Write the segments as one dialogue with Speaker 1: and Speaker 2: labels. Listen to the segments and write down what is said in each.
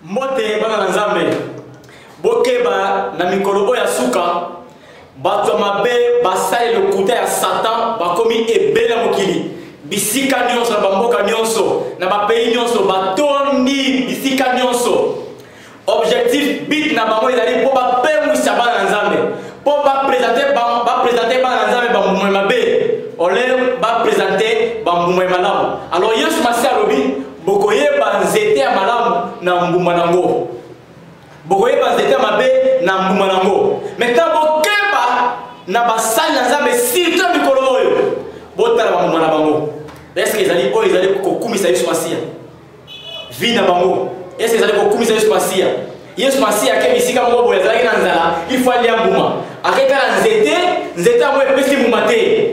Speaker 1: Mbote bana na Nzambe, bokeba na mikolo oyo ya suka, bato ya mabe basali lokuta ya Satan bakomi ebele na mokili, bisika nyonso, na bamboka nyonso, na bapays nyonso, batondi bisika nyonso. Objectif but na bango ezali mpo bapengwisa bana na Nzambe, mpo bapresente bapresente bana na Nzambe bambuma ya mabe ole bapresente bambuma ya malamu. Alors Yesu Masiya alobi bokoyeba nzete ya malamu na mbuma nango, bokoyeba nzete ya mabe na mbuma nango. Maintenant bokeba na basali na Nzambe surtout na mikolo oyo, botala bambuma na bango, eske ezali oyo ezali kokumisa Yesu Masiya? Vie na bango eske ezali kokumisa Yesu Masiya? Yesu Masiya ake bisika moko boye, azalaki na nzala, il faut alia mbuma, aketala nzete, nzete yango epesi mbuma te.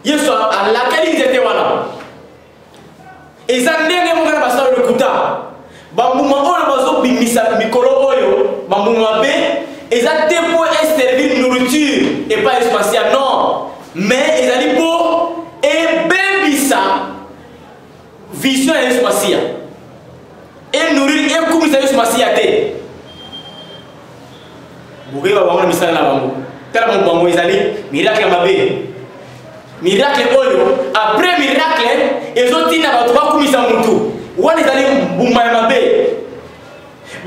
Speaker 1: Yesu alakeli nzete wana. Eza ndenge moko na basala lokuta, bambuma oyo bazobimisa mikolo oyo, bambuma mabe, eza te mpo eservir nourriture epai Yesu Masiya, non, mais ezali mpo ebebisa vision ya Yesu Masiya, enourrir, ekumisa Yesu Masiya te. Bokoyeba bango na misala na bango. Tala bango, bango ezali miracle ya mabe, miracle oyo après miracle ezotinda bato bakumisa motu wana, ezali mbuma ya mabe.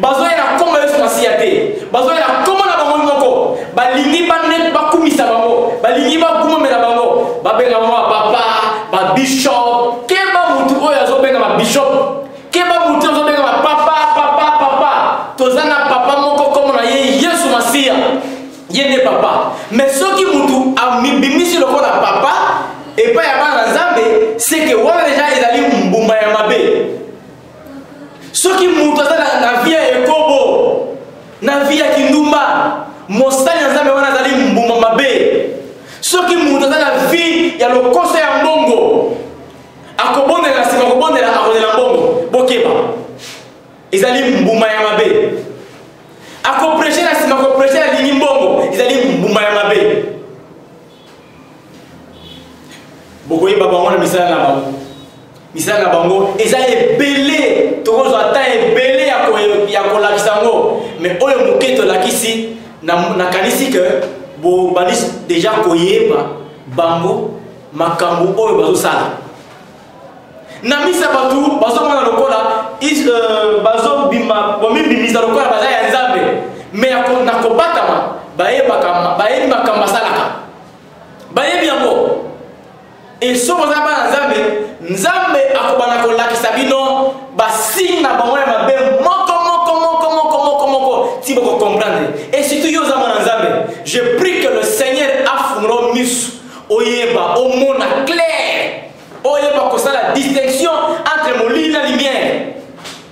Speaker 1: Bazoya na nkombo ya Yesu Masiya te, bazoya na nkombo na bango moko. Balingi bane bakumisa bango, balingi bakumamela bango, babenga bango bapapa, babishop. Keba motu oyo azobenga babishop, keba motu oyo azobenga bapapa, papa, papa. Toza na papa moko, nkombo na ye Yesu Masiya, ye nde papa. Mais soki mutu amibimisi lokola papa epai ya bana na Nzambe, seke wana deja ezali mbuma ya mabe. Soki mutu aza na vie ya ekobo, na vie ya kindumba, mosali ya Nzambe wana azali mbuma mabe. Soki mutu aza na vie ya lokoso ya mbongo, akobondela na nsima kobondela akozela mbongo, bokeba, ezali mbuma ya mabe. Akopreche na nsima kopreche alingi mbongo, ezali mbuma ya mabe. Bokoyeba bango na misala na bango. Misala na bango eza ebele, tokozwa ata ebele ya kolakisa yango, mais oyo moke tolakisi, nakanisi ke bobandi deja koyeba bango makambo oyo bazosala na misa. Bato bazomona lokola bazobima, bomibimisa lokola baza ya Nzambe, mais na kobatama bayebaka, bayebi makambo basalaka, bayebi yango. E soki oza bana Nzambe, Nzambe akobanda kolakisa bino basigne na bango ya mabe moko moko moko moko moko moko, ti bokocomprendre. Et surtout yo oza mwana Nzambe, je prie que le Seigneur afungola misu, oyeba, omona clair, oyeba kosala distinction entre molili na lumière.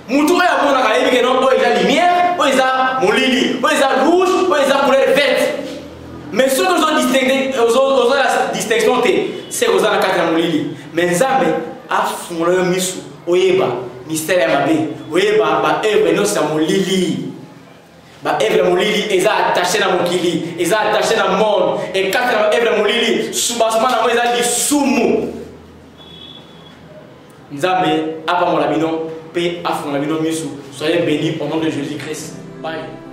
Speaker 1: Mutu oyo amonaka ayebi ke non, oyo eza lumière, oyo eza molili, oyo eza rouge, oyo eza couleur verte. Mais soki ozosala distinction te, se oza na kati ya molili. Mais Nzambe afungola yo misu, oyeba mystère ya mabe, oyeba baœuvre nyonso ya molili. Baœuvre ya molili eza attaché na mokili, eza attaché na monde. Ekati na baœuvre ya molili, soubassement nango eza lisumu. Nzambe apambola bino mpe afungola bino misu. Soyez bénis au nom de Jésus Christ. Bye.